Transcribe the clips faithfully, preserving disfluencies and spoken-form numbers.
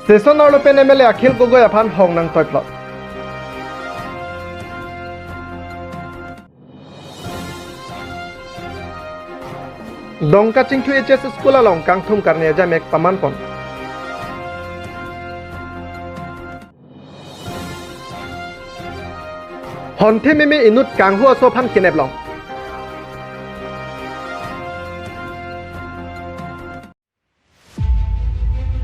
Session arlo pen M L A Akhil Gogoi aphan hong nangtoiplot. Dongkachingthu H S School along kangthum karne ajamek pamanpon. Honthe meme inut kanghu aso aphan keneplong.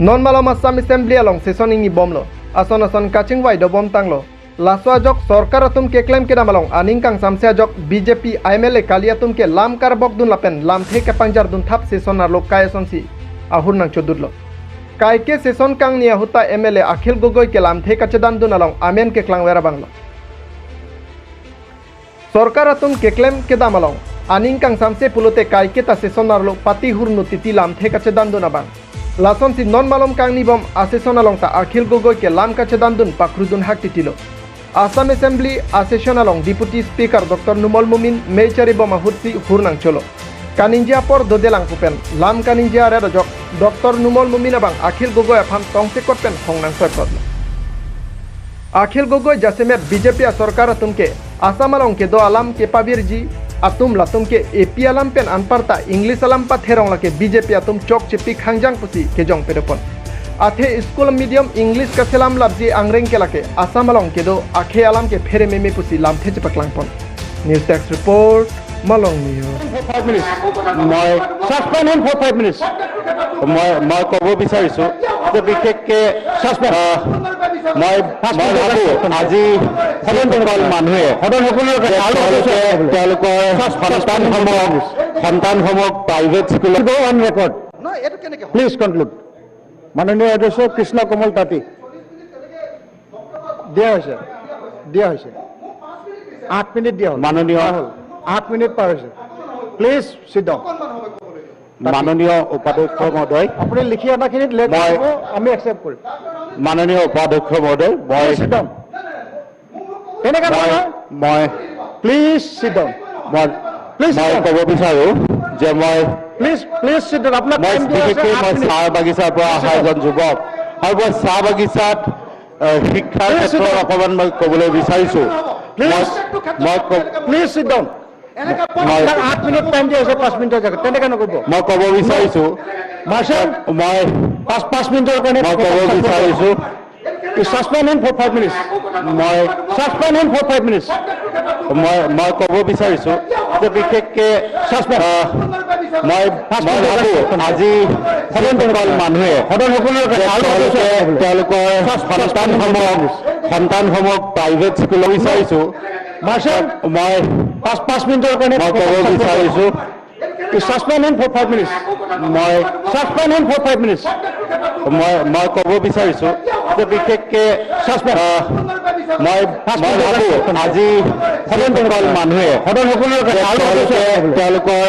Non malom Assam Assembly along session ingnibomlo. Ason ason kachingvai dobomtanglo. Laso ajok sorkar atum keklem kedam along aning kangsamse ajok B J P M L A kali atum ke lam karbokdun lapen lamthe kepangjarduntha session arlo kai asonsi ahur nangchodutlo. Kaike session kangni ahut ta M L A Akhil Gogoi ke lamthe kachedandun along amen keklangver abanglo. Sorkar atum keklem kedam along aning kangsamse pulote kaike ta session arlo pati hurno titi lamthe kachedandun abang. Lasonsi non malom kangnibom a-session along ta Akhil Gogoi ke lam kachedandun pakrudun hak titilo. Assam Assembly a-session along Deputy Speaker Doctor Numal Momin mei charibom ahutsi hur nangcholo. Kaningje apor dodelang pu pen lam kaningje aret ajok Doctor Numal Momin abang Akhil Gogoi aphan tongsekot pen hong nangtoiplotlo. Akhil Gogoi jasemet B J P asorkar atum ke Assam along kedo alam kepavirji atum latum ke A P alam pen anparta English alam patherong lake B J P atum chokche pik hangjang pusi kejong pedopon. Athe school medium English kachelam lapji angreng ke lake Assam along kedo akhei alam ke phere meme pusi lamthe chepaklangpon. News Desk Report, Malong News. For five minutes. মই Suspend him for five minutes. মই মই ক'ব বিচাৰিছো যে বিশেষকে Suspend. আহ, মই First মই minute ভাবো suspend. আজি যিসকল মানুহে সদন সকলোৰে যে আৰু তেওঁলোকে তেওঁলোকৰ সন্তানসমূহক সন্তানসমূহক প্ৰাইভেট স্কুলত Go on record. নহয়, এইটো কেনেকে হ'ব? Please conclude. মাননীয় সদস্য কৃষ্ণ কমল তাঁতী। দিয়া হৈছে, দিয়া হৈছে। আঠ মিনিট দিয়া হ'ল। মাননীয় পাৰ হ'ল। আঠ মিনিট পাৰ হৈছে। Please sit down. মাননীয় উপাধ্যক্ষ মহোদয়, আপুনি লিখি অনাখিনিত লেট মই হ'ব, আমি একচেপ্ট কৰিম। মাননীয় উপাধ্যক্ষ মহোদয়, মই Please sit down. তেনেকে মই নহয়। মই Please sit down. মই Please sit মই down. ক'ব বিচাৰো যে মই Please, please sit down. আপোনাক মই টাইম দিয়া হৈছে বিশেষকৈ আঠ মই মিনিট। চাহ বাগিচাৰ পৰা অহা এজন যুৱক আৰু মই চাহ বাগিচাত আহ, শিক্ষাৰ Please sit ক্ষেত্ৰত down. অকণমান মই ক'বলৈ বিচাৰিছো। Please। মই মই ক- Please sit down. মই আপোনাক আঠ মিনিট টাইম দিয়া হৈছে, পাঁচ মিনিটৰ জেগাত। তেনেকে নক'ব। মই ক'ব বিচাৰিছো। মাৰ্চেল, মই পাঁচ, পাঁচ মিনিটৰ কাৰণে মই ক'ব বিচাৰিছো। Suspend him for five minutes. মই Suspend him for five minutes. মই মই ক'ব বিচাৰিছো যে বিশেষকে Suspend. আহ, মই মই ভাবো আজি যিসকল মানুহে সদন সকলোৰে যে আৰু তেওঁলোকে তেওঁলোকৰ সন্তানসমূহক সন্তানসমূহক প্ৰাইভেট স্কুলত বিচাৰিছো। মাৰ্চেল, মই পাঁচ, পাঁচ মিনিটৰ কাৰণে মই ক'ব বিচাৰিছো। Suspend him for five minutes. মই Suspend him for five minutes. মই মই ক'ব বিচাৰিছো যে বিশেষকে Suspend. আহ, মই মই ভাবো আজি যিসকল মানুহে সদন সকলোৰে যে আৰু তেওঁলোকে তেওঁলোকৰ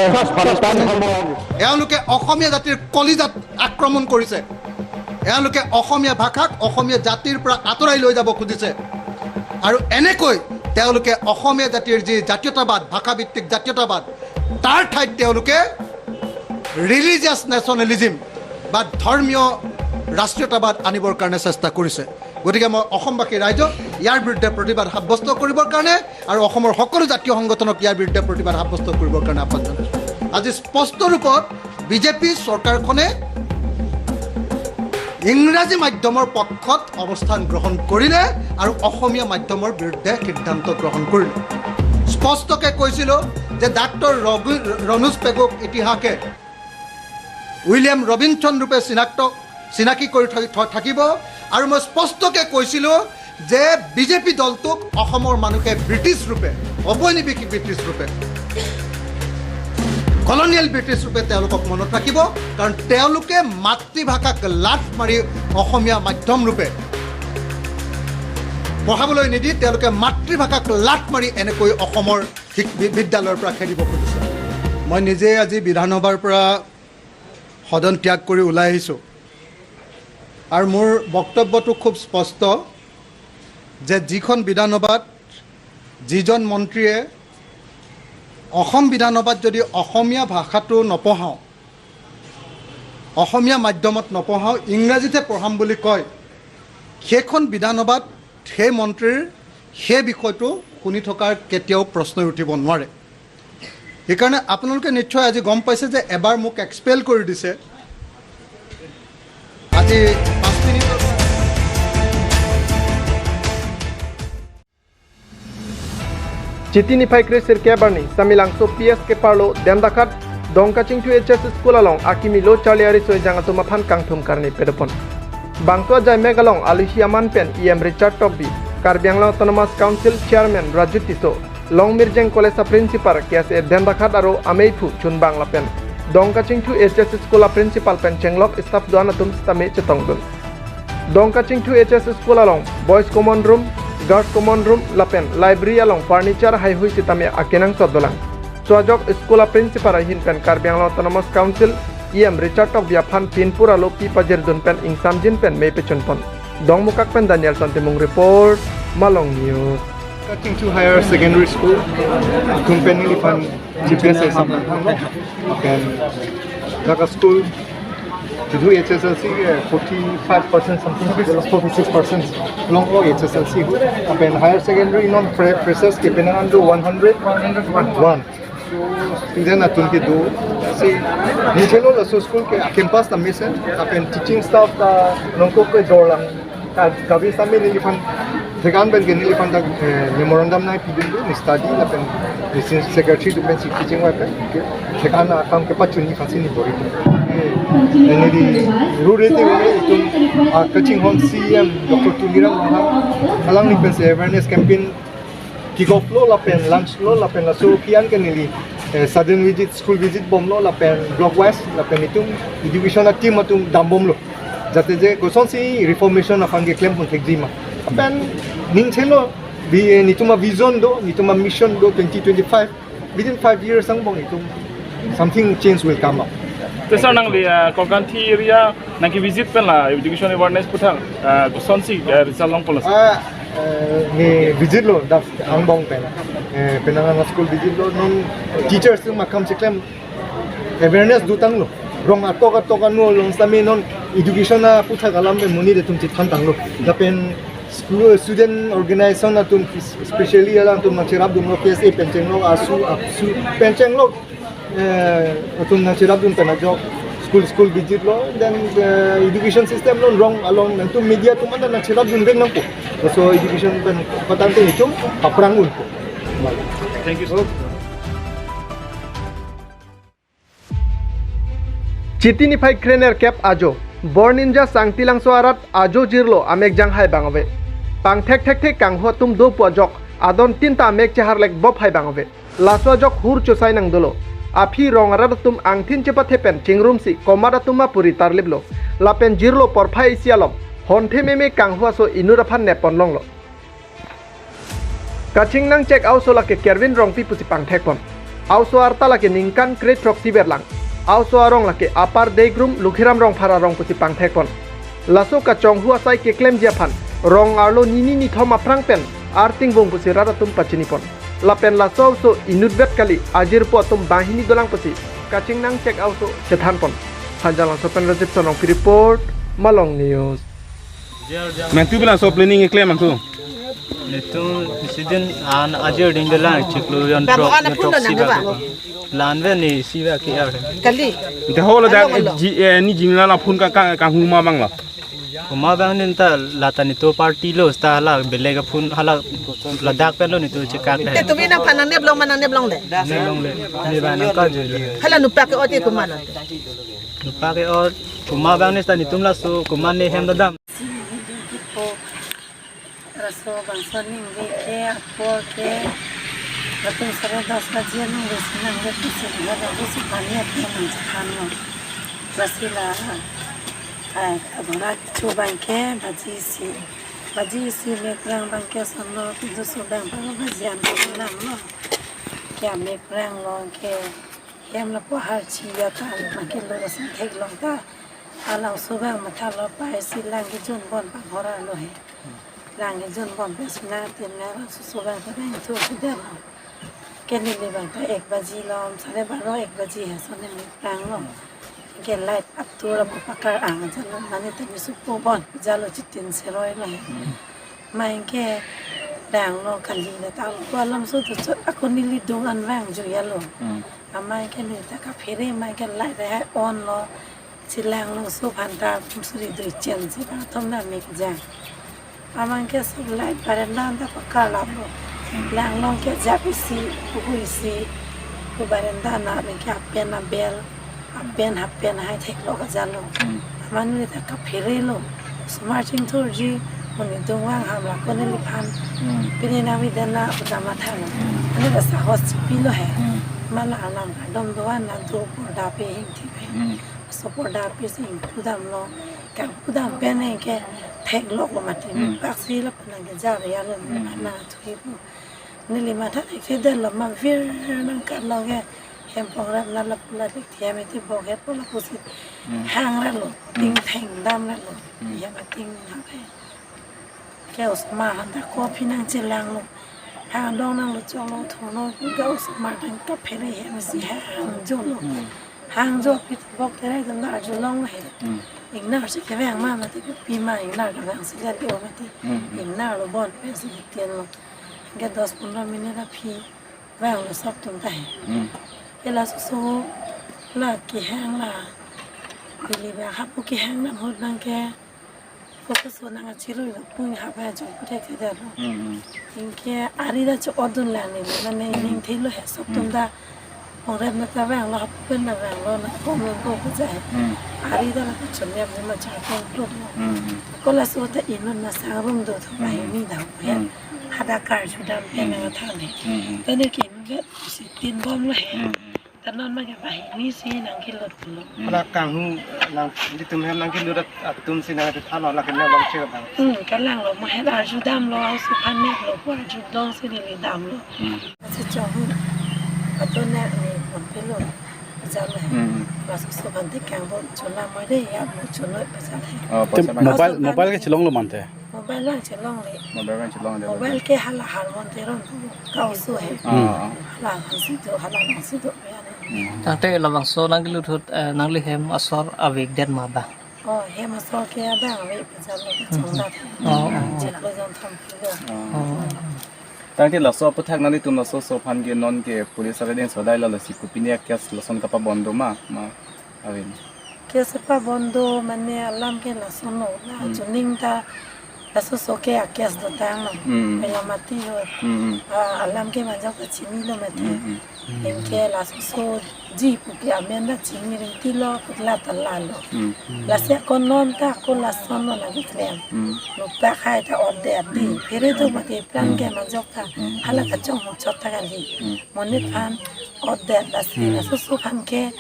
সন্তানসমূহক এওঁলোকে অসমীয়া জাতিৰ কলিজাত আক্ৰমণ কৰিছে। এওঁলোকে অসমীয়া ভাষাক অসমীয়া জাতিৰ পৰা আঁতৰাই লৈ যাব খুজিছে। আৰু এনেকৈ তেওঁলোকে অসমীয়া জাতিৰ যি জাতীয়তাবাদ, ভাষাভিত্তিক জাতীয়তাবাদ, তাৰ ঠাইত তেওঁলোকে ৰিলিজিয়াছ নেশ্যনেলিজিম বা ধৰ্মীয় ৰাষ্ট্ৰীয়তাবাদ আনিবৰ কাৰণে চেষ্টা কৰিছে। গতিকে মই অসমবাসী ৰাইজক ইয়াৰ বিৰুদ্ধে প্ৰতিবাদ সাব্যস্ত কৰিবৰ কাৰণে আৰু অসমৰ সকলো জাতীয় সংগঠনক ইয়াৰ বিৰুদ্ধে প্ৰতিবাদ সাব্যস্ত কৰিবৰ কাৰণে আহ্বান জনাইছো। আজি স্পষ্ট ৰূপত বিজেপি চৰকাৰখনে ইংৰাজী মাধ্যমৰ পক্ষত অৱস্থান গ্ৰহণ কৰিলে আৰু অসমীয়া মাধ্যমৰ বিৰুদ্ধে সিদ্ধান্ত গ্ৰহণ কৰিলে। স্পষ্টকে কৈছিলো যে ডাক্তৰ ৰঘু-, ৰণোজ পেগুক ইতিহাসে উইলিয়াম ৰবিনছন ৰূপে চিনাক্ত, চিনাকি কৰি থৈ, থ-, থাকিব। আৰু মই স্পষ্টকে কৈছিলো যে বিজেপি দলটোক অসমৰ মানুহে ব্ৰিটিছ ৰূপে, ঔপনিৱেশিক ব্ৰিটিছ ৰূপে, কলনিয়েল ব্ৰিটিছ ৰূপে তেওঁলোকক মনত ৰাখিব। কাৰণ তেওঁলোকে মাতৃভাষাক লাত মাৰি অসমীয়া মাধ্যম ৰূপে পঢ়াবলৈ নিদি তেওঁলোকে মাতৃভাষাক লাত মাৰি এনেকৈ অসমৰ শিক-, বি-, বিদ্যালয়ৰ পৰা খেদিব খুজিছে। মই নিজে আজি বিধানসভাৰ পৰা সদন ত্যাগ কৰি ওলাই আহিছোঁ। আৰু মোৰ বক্তব্যটো খুব স্পষ্ট যে যিখন বিধানসভাত যিজন মন্ত্ৰীয়ে অসম বিধানসভাত যদি অসমীয়া ভাষাটো নপঢ়াওঁ, অসমীয়া মাধ্যমত নপঢ়াওঁ, ইংৰাজীতহে পঢ়াম বুলি কয়, সেইখন বিধানসভাত সেই মন্ত্ৰীৰ সেই বিষয়টো শুনি থকাৰ কেতিয়াও প্ৰশ্নই উঠিব নোৱাৰে। সেইকাৰণে আপোনালোকে নিশ্চয় আজি গম পাইছে যে এবাৰ মোক এক্সপেল কৰি দিছে। আজি পাঁচ মিনিটৰ পৰা Chiti niphai kre sirkep arni Samelangso P S keparlo Dendakhat Dongkachingthu H S School along akimi lo charli ari soi jang atum aphan kangthum karni pedopon. Bangso ajaimek along alusi aman pen E M Richard Tokbi, Karbi Anglong Autonomous Council Chairman Rajut Tisso, Longmirjeng College a Principal K S A Dendakhat aro ameiphu chunbang lapen Dongkachingthu H S School a Principal pen chenglok staff do-an atum sitame chetongdun. Dongkachingthu H S School along Boys Common Room, Girls Common Room lapen library along furniture haihui sitame akenangsot dolang. Laso ajok school a principal ahin pen Karbi Anglong Autonomous Council E M Richard Tokbi aphan pinpur alopi pajirdun pen ingsamjin pen mei pechunpon. Dongmukak pen Daniel Santimung report, Malong News. Kachingthu Higher Secondary School, atum pen neliphan G P S exam lang thanglo. Then, laga school, judu H S L C, eh, forty-five percent something, forty-six percent longlo H S L C. Then higher secondary non fre-, freshers ke penang do one hundred one. So, student atum kedo. Si, ningchelo laso school ke campus ta mesen, lapen teaching staff ta nongkok ke dorlang. Ka-, kabi sami neliphan thekan pen ke neliphan ta, eh, memorandum nangpidun do, ne study lapen ne secretary atum pensi kachingvai pen ke thekan akam kepachun nephansi ne bor-i. Eh, neli rurete itum, ah, kachinghon C E M Doctor Tuliram Ronghang alangliphan si awareness campaign kick off lo lapen launch lo lapen laso aphi an ke neli, eh, sudden visit, school visit bomlo lapen block wise lapen itum education a team atum dambomlo. Jate je kosonsi reformation aphan keklem pon thekji ma. Lapen ningchelo, bi-, eh, netum a vision do, netum a mission do twenty twenty-five. Within five years angbong itum something change will come up. Te sir nangli, ah, Kolkanthi area nangke visit pen la education awareness aphuthak, ah, kosonsi, ah, result longpo lo? Ah, eh, ne visit lo das angbong pen. Eh, penang school visit lo, non teachers atum akam si klem awareness dotanglo. Rong atok atok ano along sitame non education aphuthak alam pen monit atum chethantanglo. Lapen school student organization atum, especially alangtum nangcherapdunlo, K S A pen chenglok, ASU, ABSU pen chenglok, eh, atum nangcherapdun pen ajok school school visit lo, then, eh, education system lo rong along nangtum media atum anta nangcherapdun pen nangpo. So education pen patang te itum aphrang unpo. Thank you so much. Chiti niphai krenerkep ajo, Borninja Sangtilangso arat ajo jirlo amek janghai bang ave. Pangthek thekthe kanghu atum do pu ajok, adon tinta amek cheharlek bop hai bang ave. Laso ajok hur chosai nangdolo. Aphi rong arat atum angthin chepathe pen chingrumsi komat atum apuri tarliplo. Lapen jirlo porphai isi alom, honthe meme kanghu aso inut aphan neppon longlo. Kachingnangchek aoso lake Kerwin Rongpi pusi pangthekpon. Aoso arta lake ningkan kre throksi berlang. Aoso arong lake Upper Deigrum Lukhiram Rongphar arong pusi pangthekpon. Laso kachonghu asai keklemji aphan rong arlo nini nithom aphrang pen arting vung pusi rat atum pachinipon. Lapen laso aoso inutvet kali, ajirpo atum banghini dolang pusi kachingnangchek aoso chethanpon. Hanjanglangso pen Rajib Sonong report, Malong News. Mangtu bilang so planning keklem mangtu. Netum student an ajir ding dolang chiklo yon trok, yon trok si ba. Lan ve ni si ba ke ar. Kali. Te ho lo da. Along, along. Ji, eh, ni jingla la phun ka, ka, kanghu ma bang lo. Kuma bang nin ta lata netum party lo sta hala beleg aphun hala ladak pen lo netum chekak le. Te tumi nangphan nangneplong ma nangneplongle? Neplongle. Ne ba nangkaju le. Hala nupak ke oti kuma lo. Nupak ke ot kuma bang ne sta netum laso kuma ne hem dadam. Laso bangso ningve ke apor ke latum sare dos baji aningve si nangve pusi ningve baji si pani apor nangchethanlo. Lasi la, ah, adhora kecho abang ke baji isi. Baji isi meprang abang ke ason lo, pinso abang paro baji an nanglo. Ke ameprang along ke hem lapu harchi ya ta abang ke lo ason theklong ta. Alangso abang mathalo pai si lang kejun bon pang hora lo he. Lang kejun bon pen suna tin na alangso abang ta bang thu si dam. Ke neli abang ta ek baji lo, sare baro ek baji he ason neli prang lo. Ke light atur apo pakar ang jalo mane temi supo bon jalo chitin seroi lo he. Main ke dang lo kali la ta ko alam so to chot ako neli dung an vang ju yalo. Amai ke neli ta kaphere mai ke light hai on lo. Chelang lo so phanta suri dui chen si bang thom na mik jang. Amang ke so light barenda ta pakar lap lo. Lang long ke jap isi, puhu isi, pu barenda na mik ke apen abel, apen hapen hai thek lo ka jalo. Aman neli ta kaphere lo. Osomar chingthurji, muni dungwang ham la ko neliphan. Pini na mi den na uta matha lo. Ani ba sahos chipi lo he. Mala alam kardom doan na do porda pe hingthi pe. So porda pe si ingpu dam lo. Kangpu dam pen ke thek lok lo mati. Pak si lo penang ke jar ya lo. Ana thui pu. Neli matha thek si den lo ma vir nang kat lo ke. Hem pongrap na lapu la dik thiam iti bok het po lapu si hang ra lo, ting theng dam ra lo. Ya ma ting hang ke. Ke osomar han ta kopi nang chelang lo. Hang dong nang lo chong lo thong lo ga osomar dang kaphere hem si hang jo lo. Hang jo pi bok tere dam na arjulong he. Ingnar si kevang ma mati pi ma ingnar kevang si la lo mati. Ingnar lo bon pen si tien lo. Ke dos pondro minute aphi. Vang lo sop tum ta he. Ke laso so la kehang la. Bili ba hapu kehang nang hot nang ke. Ko so so nang achirui lo pung hap ha jong puthek ke dalo. Inke ari da cho odun la ni mane ning thilo he sop tum da. Ong rem na ta vang lo hapu pen na vang lo na kom lo ko ko ja he. Ari da la ko chon yam ni ma cha ko lo. Ko laso ta inun na sang rum do tho ba he ni da he. Hada karju dam pen nang than he. Tene ke inun ke si tin bom lo he. Ta non ma ke ba he ni si nang kilo pulo. Hala kanghu nang di tum hem nang kilo dat atum si nang than lo la ke na long che dam. Hmm, kalang lo mo he arju dam lo, osomar nek lo, pu arju dong si neli dam lo. Achi chong hu. Ato nek ni pon pilo. Jam he. Laso osomar te kang bom chona mo de ya mo chono pa jam he. Oh, Te paisa mobile, osomar mobile ke chelong lo mante. Mobile lang chelong le. Mobile lang chelong le. Mobile ke hala Harmon Teron pu ka oso he. Ah, ah. Hala hansi do, hala hansi do ya ne. Tangte labangso nang kilu thut, eh, nangli hem asor avek den ma ba? Oh, hem asor ke abang avek pa jam lo chong da. Oh, oh. Chiklo jong tham kilo. Oh. Tangte laso aputhak nanglitum laso osomar ke non ke police arrest sodai la lasi kopine a-case lason kapabon do ma, ma avin. Case pabon do mane alam ke lason lo la chuning ta laso so ke a-case do tang lo. Pela mati lo. Ah, alam ke manjok ta chini lo mati. Inke laso so ji pu ke amen ta chini ring ti lo putla ta la lo. Lasi ako non ta ako lason lo lagi klem. Lo pak hai ta order di. Phere do mati plan ke manjok ta. Hala kachong mo chot ta kali. Monit phan order lasi laso so phan ke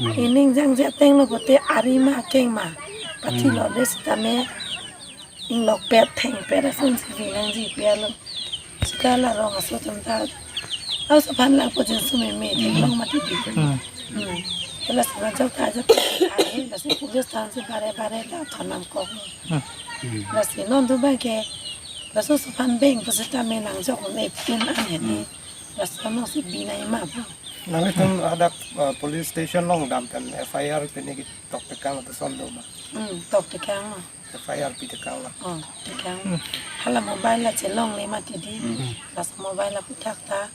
ining jang je teng lo pote ari ma keng ma. Pathi lo le sitame inglok pet theng pet ason si vi nang ji pia lo. Sika la rong aso chom ta. Aso phan lang po jin sumi mi theng long mati di. Hmm. Kela sima jok ta jok ta he lasi police than si bare bare ta thonam kok. Lasi non du ba ke laso so phan beng po sitame nang jok me pin an he di. Laso no si binai ma po. Nanglitum hadak, uh, police station long dam pen F I R pine ki tok tekang lapuson do ma? Hmm, tok tekang lo. F I R pi tekang lo. Oh, tekang. Hala mobile la chelong le mati di. Laso mobile la puthak ta.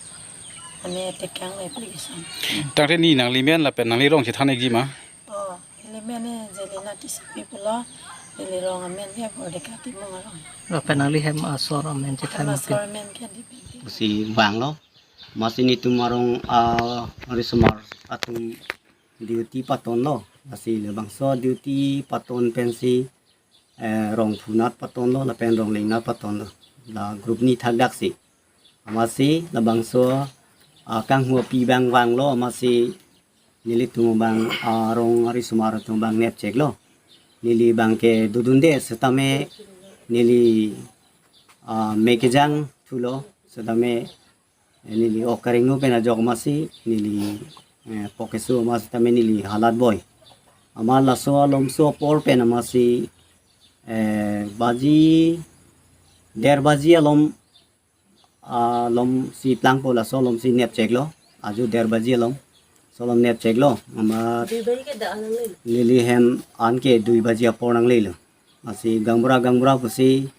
Ane tekang le application. Tangte ni nangli men lapen nangli rong chethan ekji ma? Oh, ili men ne Jelina T C P pulo. Ili rong amen ke Bordeka Timung arong. Lapen nangli hem asor amen chethan. Hem asor amen ke di pen. Si vang lo. Masi nelitum arong, ah, arisomar atum duty paton lo. Lasi labangso duty paton pensi, eh, rong phunat paton lo, lapen rong lengnat paton lo. La group ni thakdaksi. Masi labangso, ah, kanghu api bang vang lo, masi nelitum bang, ah, rong arisomar atum bang nepchek lo. Neli bang ke dodunde setame neli, ah, me kejang thulo setame neli ok karengno pen ajok masi neli, eh, pok keso masi tame neli halat boi. Ama laso alomso apor pen amasi, eh, baji, der baji alom, alom si plangpo laso alom si nepchek lo. Ajo der baji alom. Solom nepcheklo, amat neli hem anke dui baji apor nanglelo. Lasi gaonbura gaonbura pusi,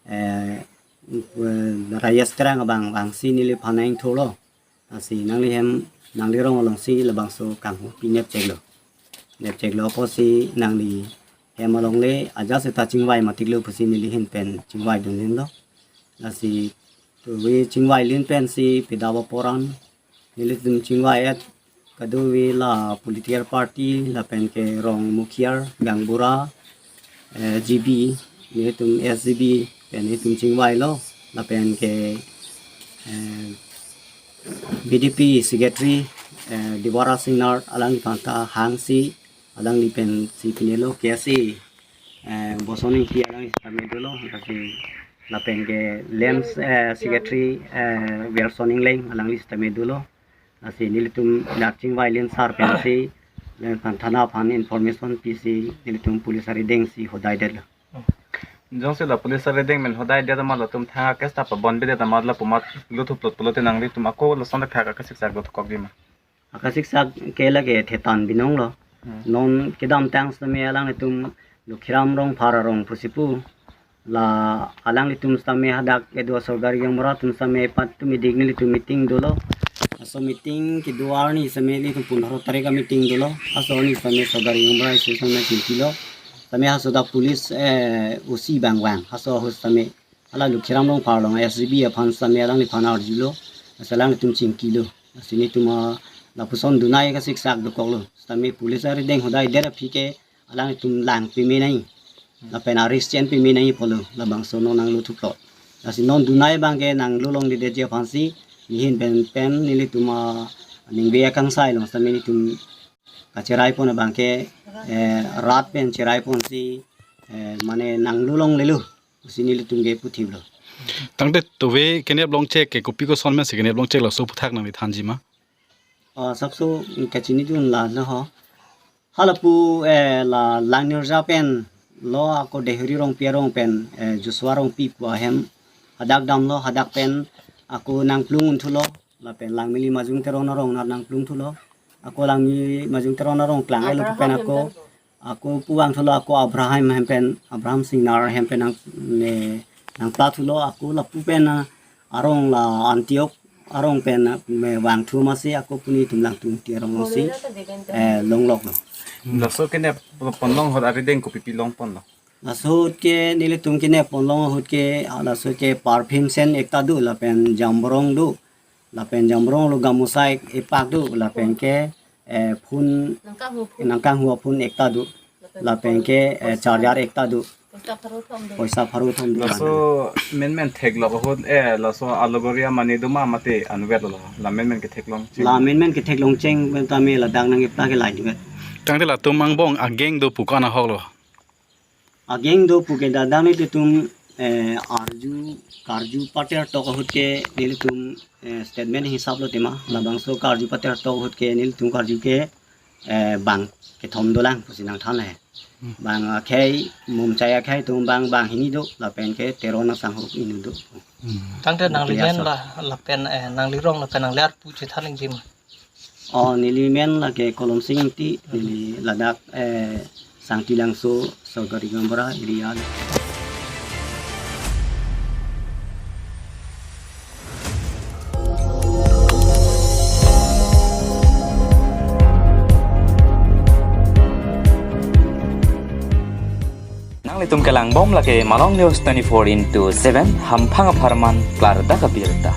eh, eh, Rajesh Terang abang, bangsi neliphan nangthurlo. Lasi nangli hem, nangli rong alongsi labangso kanghu pi nepcheklo. Nepcheklo apotsi nangli hem alongle ajat seta chingvai matiklo pusi neli ahin pen chingvaidun linlo. Lasi tuve chingvailin pensi pidava poran nelitum chingvai-et, kadokave la political party lapen ke rong mukhiar, gaonbura, eh, G B, nelitum S G B pen nelitum chingvailo, lapen ke, eh, B D P secretary, eh, Diwara Singnar alangliphan ta hangsi alangli pensi pinelo, K S A, eh, Boson Ingti alangli sitame dolo, lasi lapen ke LAMPS, eh, secretary, eh, Wilson Ingleng alangli sitame dolo. Lasi nelitum dak chingvailin sar pensi, nelitum thana aphan information pisi nelitum police arideng si hodaidetlo. Jongsi la police arideng pen hodaidet amat latum thang a-case ta pabonbedet amat lapu amat luthuplot pulote nanglitum ako lason thak akasiksak luthukkok dima? Akasiksak ke lake thetan binonglo. Hmm. Non kedamtang sitame alanglitum Lokhiram Rongphar arong pusi pu. La alanglitum sitame hadak kedo sorkari gaonbura atum sitame patumi dik nelitum meeting dolo. Laso meeting kedo arni sitame nelitum pun haro tarik a-meeting dolo. Laso arni sitame sorkari gaonbura isi sitame chingkilo. Sitame laso dak police, eh, O C bang vang. Laso ahut sitame hala Lokhiram Rongphar along S G B aphan sitame alangliphan arjulo. Lasi alanglitum chingkilo. Lasi nelitum, ah, lapuson dunai kasiksak dokoklo. Sitame police arideng hodaidet aphi ke alanglitum lang peme nangji. Lapen arrest chen peme nangji pulo, labangso non nangluthuplot. Lasi non dunai abangke nanglulongledetji aphansi, neli ahin pen pen nelitum, ah, ningve akangsai along sitame nelitum kacherai pon abangke, eh, rat pen cherai ponsi, eh, mane nanglulonglelo pusi nelitum ke puthiplo. Tangte tuve kenep longchek ke kopi koson pensi kenep longchek laso aphuthak nangli thanji ma? Ah, sapso kachinidun lalo ho. Halapu, eh, la Langnirja pen lo ako Dehuri Rongpi arong pen, eh, Joshua Rongpi pu ahem hadak damlo, hadak pen ako nangplung unthulo, lapen Langmili Majung Teron arong nat nangplung thulo. Ako Langmili Majung Teron arong klang-etlo pu pen ako, ako pu vangthulo, ako Abraham hem pen, Abraham Singnar hem pen nang, ne, nangplathulo, ako lapu pen, ah, arong la Antiok arong pen, ah, me vangthu masi ako pu nelitum Langtungti arong si, eh, longloklo. Laso kenep ponlong ahut arideng kopipi long ponlo? Laso ahut ke nelitum kenep ponlong ahut ke, ah, laso ke perfume scent ekta do, lapen jamborong do, lapen jamborong lo gamosa ek, epak do, lapen ke, eh, phone, nangkanghu phone, nangkanghu phone ekta do, lapen ke, eh, charger ekta do, poisa pharo thom do. Poisa pharo thom do. Laso menmen theklok ahut, eh, laso alogoria mane do ma mate anvetlo, la menmen ketheklong cheng? La menmen ketheklong cheng pen tame ladak nang ipta ke lai divet. Tangte latum angbong a-gang do pu ko-an ahoklo? A-gang do pu ke dadang nelitum, eh, arju, karju pater tok ahut ke nelitum, eh, statement hisap lo tema. Labangso karju pater tok ahut ke nelitum karju ke, eh, bang kethom dolang pusi nangthan le. Hmm. Bang akhei, Mumchai akhei atum bang, bang hini do, lapen ke Teron asangho inut do. Hmm. Tangte nangli men la, lapen, eh, nangli rong lapen nangli arpu chethan nangji ma? Oh, neli men lake Kolomsing Ingti, neli ladak, eh, Sangti Langso, Sorkari Gaonbura area. Nanglitum kelangbom lake Malong News twenty-four into seven, hamphang apharman klardak abirta.